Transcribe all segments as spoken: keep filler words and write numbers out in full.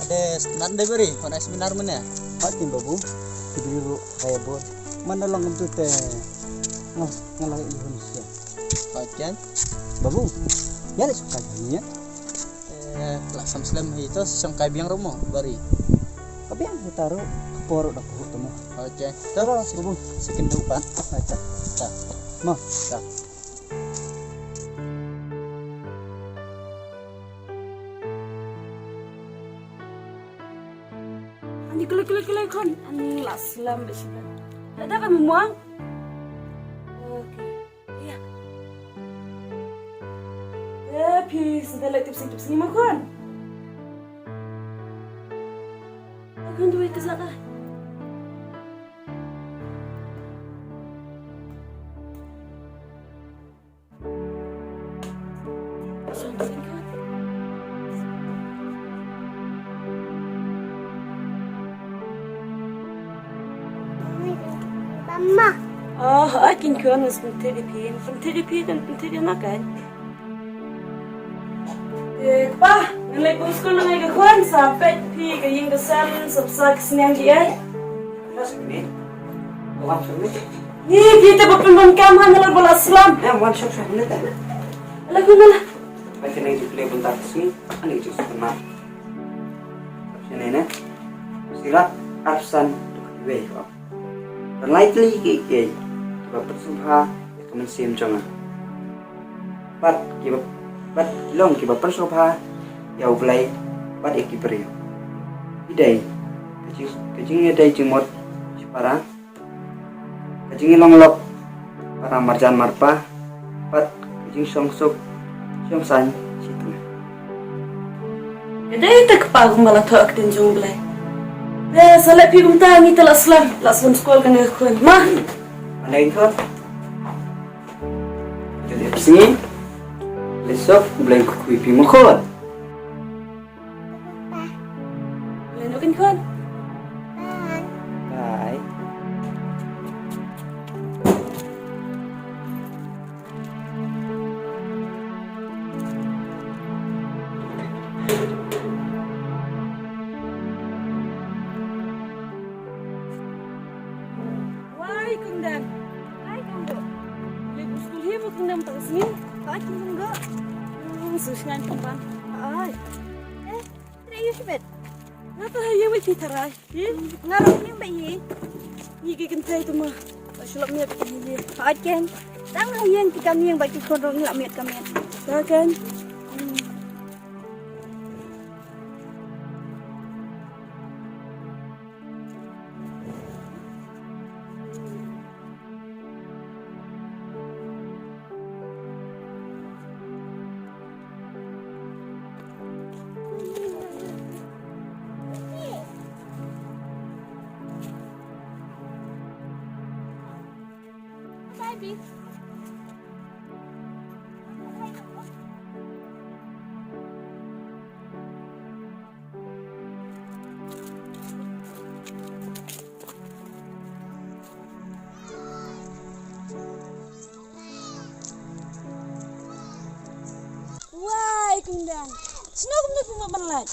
Ade seminar de bari, hon ai seminar mynne. Hot kin babu, ki bri ruh kaya bor. Mana long kumtu te. Ngah, ngalah i hun sia. Hot ken? Babu, ya le suka ni ya. Eh, la sam slem hi to song kai biang rumo bari. Ka biang hi taru, ka por da puhu temu. Hot ken. Tara, babu. Sikin dupan. Acha. Ta. Ma. Ta. Ani kele kele kele khun, ani la slem bad shibat. Lada ka muang. Okay. Iya. Eh, phi sida le tip sing tip sing ma khun. Khun duwe ka sa ka. Mama. Oh, ai kin khun ngan pynthik ïa phi, pynthik ïa phi, pynthik ïa na kan. Eh, pa, ngan leit bun skul na ngai ka khun, sa peit phi ka ïing ka sem, sa pisa ka sniang ki eh. Mas ni. Wan sini. Ni kita ba pynban kam ha nalor ba la slam. Em, wan shok shok ni ta. Ala ku mala. Ba kene ju play bun ta sini. Ani ju sini. Sini ne. Sirat arsan wei ko. Ban lai tylli kiei kiei kiba pynsngewbha ïa ka mynsiem jong nga. Bad kiba, bad long kiba pynsngewbha ïa U Blei bad ïa ki briew. Ki dei ka jing, ka jingïadei jingmut shipara, ka jingïalong lok para marjan marpa, bad ka jingshongsuk shongsaiñ shitom. Ka dei te kpa kumba la thoh ka ktien jong U Blei. Te sa leh phi kumta, ngi te la slem, la slem skul kane ka khun. Ma. Alai thot. Jadi phi sngi. Lesok U Blei khuid phi ma khun. Bye. Bye. Wai, Kong Dan. Hai, Kong Do. Leit skul hi mo, Kong Dan, tang sini. Hai, Kong Do. Hmm, sus ngan kong ban. Hai. Eh, Trai ïa u shibit. Nga ta ha ïing bad ki tharai. Hi? Nga ruh ha ïing bad hi. Ngi ki kynthei tu ma. Ba shu lap miet ki hi. Hooid ken. Tang ha ïing ki kam ïing bad ki khun ruh ngi lap miet kam miet. Ta ken. Hmm. Wai, Kong Dan. Shano kumno phi mut ban lait?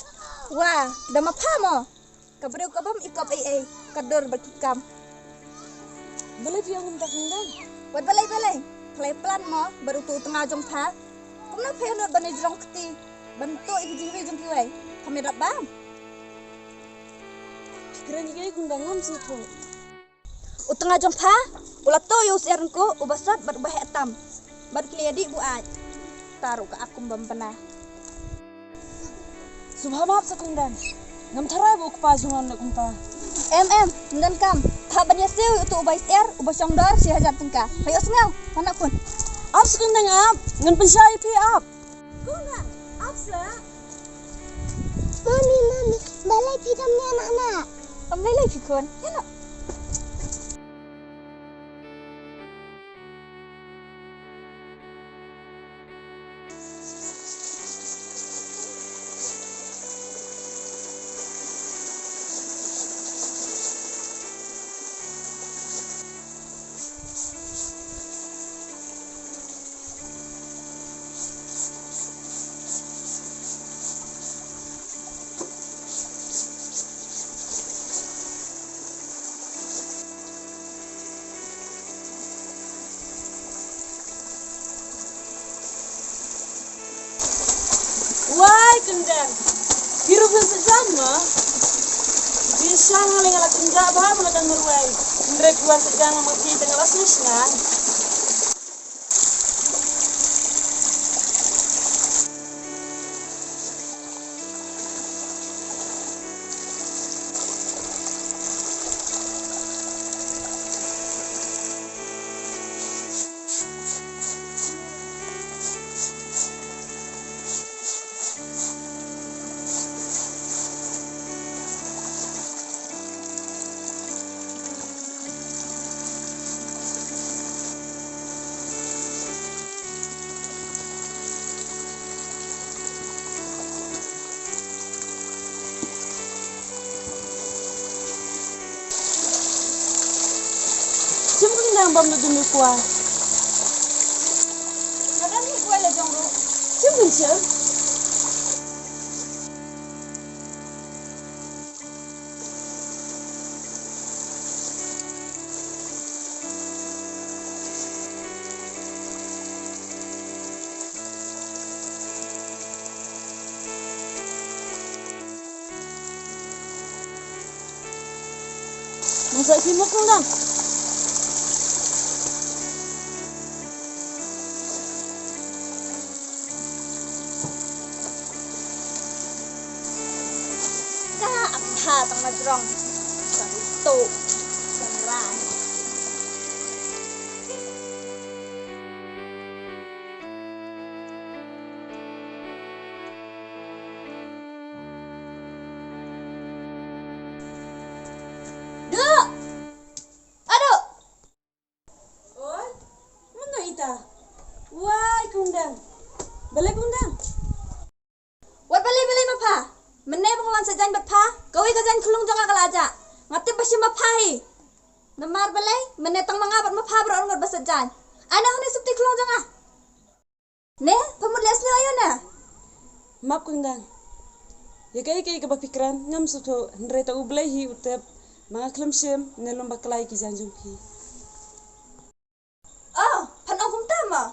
Wah, da ma pha mo. Ka briew ka bym ikop ei ei, ka dur bad ki kam. Balei phi ong kumta, Kong Dan? Wat balei balei. Phi la plan mo bad utu u tnga jong pha. Kumno phi nud ban ïa jrong kti ban tuh ïa ki jingri jong kiwei? Pha mih dap bam. Kren ïa ki, Kong Dan, ngam sngewthuh. U tnga jong pha u la tuh ïa u syiar nku uba sot bad uba heh tam. Bad ki la ïa dih buaid. Tang ruh ka ak kum bym bna. Sngewbha map sa, Kong Dan. Ngam tharai ba u kpa jong nga un leh kumta. Em em, ym donkam. Pha ban ïa siew ïa utu uba syiar uba shong dor shi hajar tyngka. Pha ïohsngew? Pha na khun. Ap sa, Kong Dan, ap. Ngan pynshai ïa phi, ap. Kong Dan, ap sa. Mami, mami, balei phi dang ïa na na? Ym lei lei phi khun. Ïa na. Phi ruh phin sa jan ma. Phi sha nga lei nga la kynjah bha ba la dang marwei. Hynrei phi wan sa jan ma phi te nga la sngewsynei. Shim kynjang bam da dum ïa kwai. Nga dang ïa kwai la jong ruh. Shim kynjang. Nang sa ïa mut nang. Ka ap ha tang na jrong. Sa tu. Sa ran. Duk! Aduk! Oi, mano ita? Wai, Kungdang. Balei Kungdang? Wat balei balei ma pha. Mynne ba nga wan sait jaiñ bad pha, kawei ka jaiñ khyllung jong nga ka la jah. Nga tip ba shim ma pha hi. Namar balei, mynne tang ma nga bad ma pha baroh ngut ba sait jaiñ. Ai na hynne sopti khyllung jong nga. Ne, pha mut leh sniew aïu ne? Map Kungdang. Ïa kaei kaei kaba phi kren ngam sngewthuh, hynrei ta U Blei hi u tip ba nga khlem shim ne lum bakla ïa ki jaiñ jong phi. Oh, phan ong kumta mo.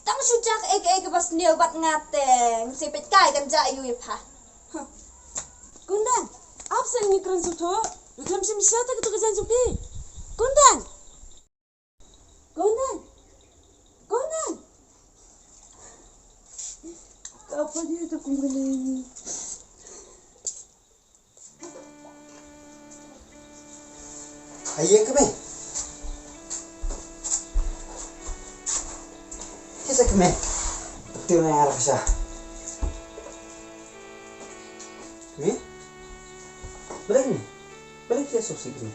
Tang shu jia kaei kaei kaba sniew bad nga te, ngam sngewthuh kai kan jah aïu ïa pha. Huh. Kungdang, ap seh, ngi kren sngewthuh. Nga khlem shim shisha ta kato ka jaiñ jong phi. Kungdang. Kungdang. Kungdang. Ka apa dia tu Kungdang ini? Aye keme. Kisa keme. Betul na ya raksa. Keme? Balei keme? Balei kisa sop si keme?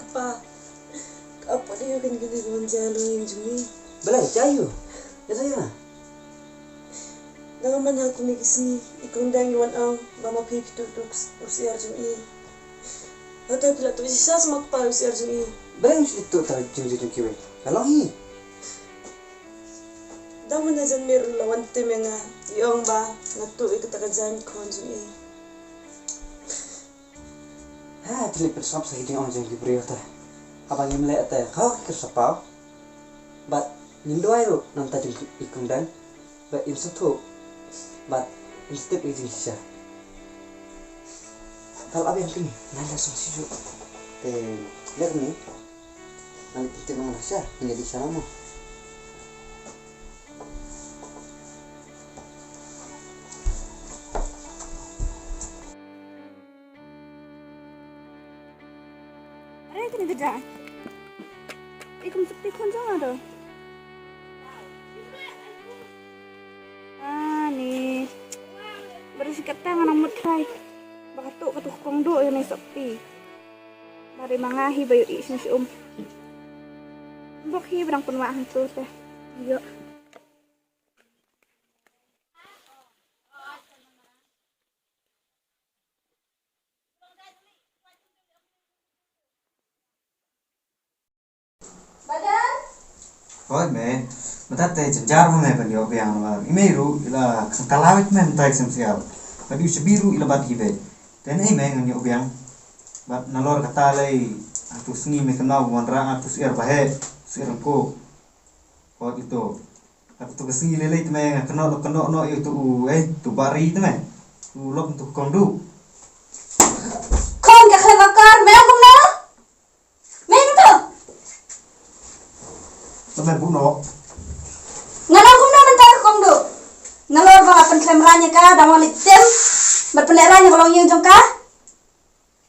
Kpa, ka apa dei ka kane ka dei ka wan jia longïing jong ngi? Balei, jia aïu? Ïa sa ïa na. Dang man ha kine ki sngi i Kungdang i wan ong ba ma phi phi tuh tuh u syiar jong i. Hato phi la tuh shisha sa ma kpa u syiar jong i? Balei u shu tuh ta jong jong kiwei? Ka long hi. Dang man ha jan miet ruh la wan tim ïa nga i ong ba nga tuh ïa kata ka jaiñ khun jong i. Ha, te leit pynsngap sa ki jingong jong ki briew te. Haba ngim leh te, ka ki kyrsha paw. Bad ngin duwai ruh na bynta jong i Kungdang. Bad im sngewthuh. Bad im tip ïa ki jingshisha. Tal ab ïa kane, ngan leh sngewsih shuh. Te leh kane. Ngan leit pyntip ïa nga sha, ngan ïa dih sha mo. Are kane ka jaiñ. I kum sopti khun jong nga do. Ani. Ba da shi katta nga nang mut trai. Ba ka tuh ka tuh kong duh ïa ne sopti. Ba dei ma nga hi ba ïohi shisha um. Bok hi ba dang pynwah hangto te. Ïoh. Badan? Hooid mei. Mynta te jynjar ma mei ban ïoh biang namar i mei ruh i la khang kalaw ïa mei mynta i ksem siaw. Bad u shabi ruh i la bat hi beit. Te nei mei ngan ïoh biang. Bad nalor kata lei hangtu sngi mei kynmaw wanrah nga tu syiar ba heh, syiar ko. Hooid ito. Haba tu ka sngi lei lei te me nga kynnoh, kynnoh noh ïa utu u, eh, utu Bah Ri te me. U lok utu Kong Duh. Khun ka khlem akor, me ong kumno? Me ong kumno? Te me buh noh. Ngan ong kumno mynta ka Kong Duh? Nalor ba la pynkhlem rang ïa ka, da wan leit tim bad pynlehrain ïa ka longïing jong ka.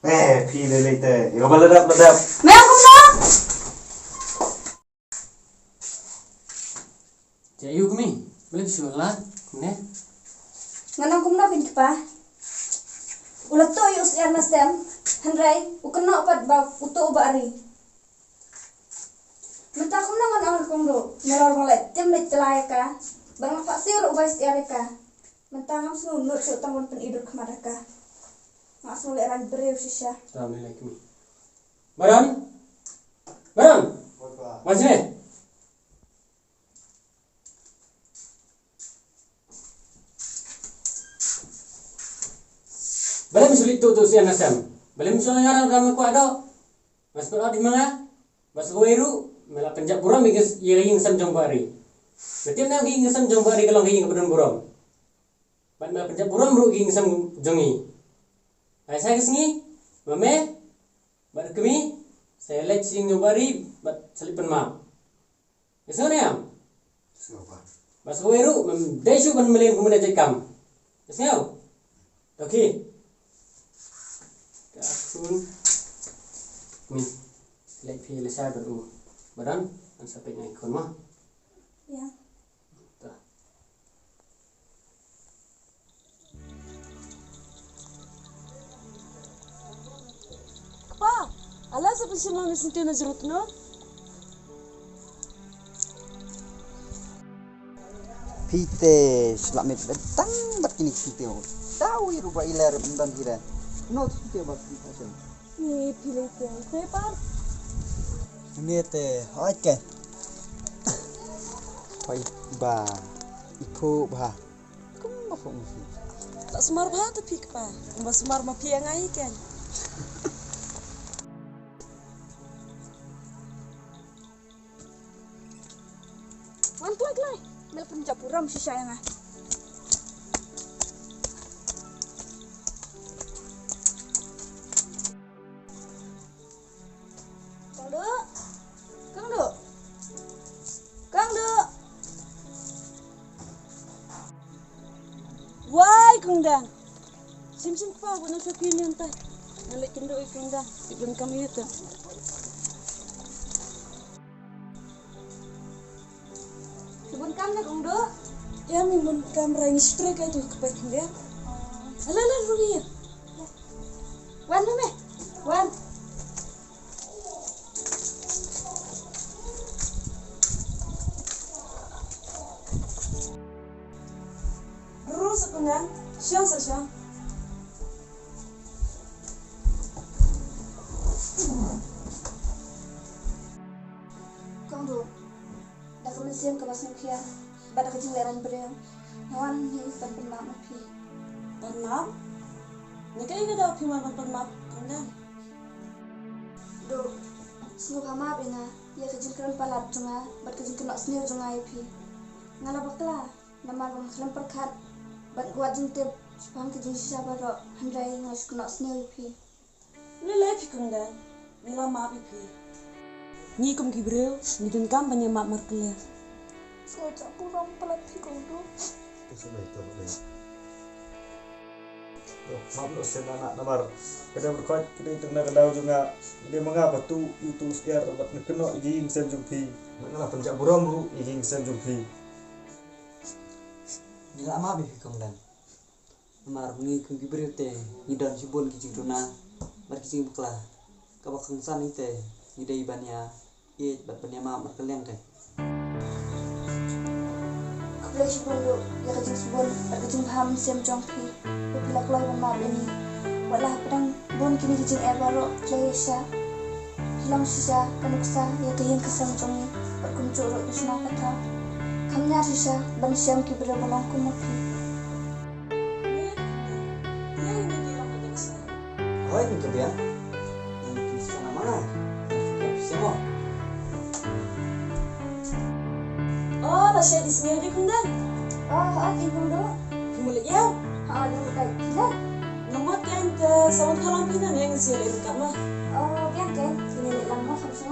Eh, phi lei lei te. Ïa ka ba la dap, la dap. Me ong kumno? Te aïu kmie, balei phi shu la kumne? Ngan ong kumno phin kpa? U la tuh ïa u Syiar Nasem, hynrei u kynnoh pat ba u tuh u Bah Ri. Mynta kumno ngan ong ïa ka Kong Duh, nalor ba la tim leit tylla ïa ka, ba nga phah siew ruh u bai syiar ïa ka. Mynta ngam sngew nud shuh tang ban pyni dur khmat ïa ka. Nga sngew lehrain briew shisha. Tam lei lei kmie. Baron! Baron! Wan shane. Balei me shu leit tuh utu u Syiar Nasem? Balei me shu ïalam ïa me kwah doh? Nga sngewthuh ïa me nga. Bad sa kawei ruh me la pynjah burom ïa ka ïing sem jong Bah Ri. Me tip ne em ka ïing sem jong Bah Ri ka long ka ïing kaba don burom. Bad me la pynjah burom ruh ïa ka ïing sem jong ngi. Ai sa ka sngi, ma me bad kmie sa ïaleit sha ïing jong Bah Ri bad sa leit pynmap. Ka sngew ne em? Sngew pa. Bad sa kawei ruh mem dei shuh ban mlien kum une jait kam. Ka sngew? Okay. Ka khun. Ni. Leit phi leit shai bad u Baron, ngan sa peit ngai khun mo. Ïa. Ta. Kpa, ala sa pynshim lang ka syntiew na jrut no. Phi te shlak met bad tang bad kine ki syntiew. Tawi ruh ba i ler ym don hi re. No syntiew ba phi ta shem. Ni phi lei te, phi par. Ni te, hoi ke. Hoi ba. I phu ba. Kumba phu ma phi. La sumar ba te phi kpa. Kumba sumar ma phi ïa nga hi ken. Wan kloi kloi. Me la pynjah burom shisha ïa nga. Kong Duh. Kong Duh. Kong Duh. Wai Kong Dang. Shim shim kpa, bun na shopping ni mynta. Ngan leit kynduh ïa Kong Dang. Ki bun kam ïa ta. Ki bun kam ne Kong Duh? Ïa, mi bun kam, rang strik ai tu kpa Kong Dang. Ala ala rung ïa. Wan me. Wan. Ru sa Kong Dang, shong sa shong. Kong Duh, da ka mynsiem kaba sngewkhia bad da ka jinglehrain briew, nga wan hangne ban pynmap ma phi. Pynmap? Na kaei ka daw phi wan ban pynmap, Kong Dang? Duh, sngewbha map ïa nga ïa ka jingkren palat jong nga bad ka jingkynnoh sniew jong nga ïa phi. Nga la bakla namar ba nga khlem pyrkhat ban wad jingtip shaphang ka jingshisha baroh, hynrei nga la shu kynnoh sniew ïa phi. Lei lei phi Kong Dang, ngi la map ïa phi. Ngi kum ki briew ngi donkam ban ïa map markylliang. Sngewbha jong phi Kong Duh. Map noh shen anak namar ka dei markhot, ka dei tang na ka daw jong nga. Ka dei ma nga ba tuh ïa utu u Syiar bad nga kynnoh ïa ka ïing sem jong phi. Nga la pynjah burom ruh ïa ka ïing sem jong phi. Ngi la map ïa phi Kong Dang. Namar ngi kum ki briew te ngi don shibun ki jingduna bad ki jingbakla. Kaba kongsan ite ngi dei ban ïa ïeit bad ban ïa map markylliang te. Khublei shibun Duh ïa ka jingsbun bad ka jingbha mynsiem jong phi ba phi la kloi ban map ïa ngi. Wat la hapdeng bun kine ki jingeh baroh Khlei Asia, phi long shisha ka nuksa ïa ka ïing ka sem jong ngi bad kumjuh ruh ka shna ka thaw. Kham ñiar shisha ban shem ki briew ba long kum ma phi. Hoi, ni ka biang. Nang tu sana mana? Nang tu ka siamo? Oh, Sa dei sngew dei kumne. Oh, oh, kin kumno? Kumno leh ïa? Ha, dei kumne. Nga mut kan te sa wan khalam phi na neng si leh kat ma. Oh, biang kan. Kine leh lam mo, sa.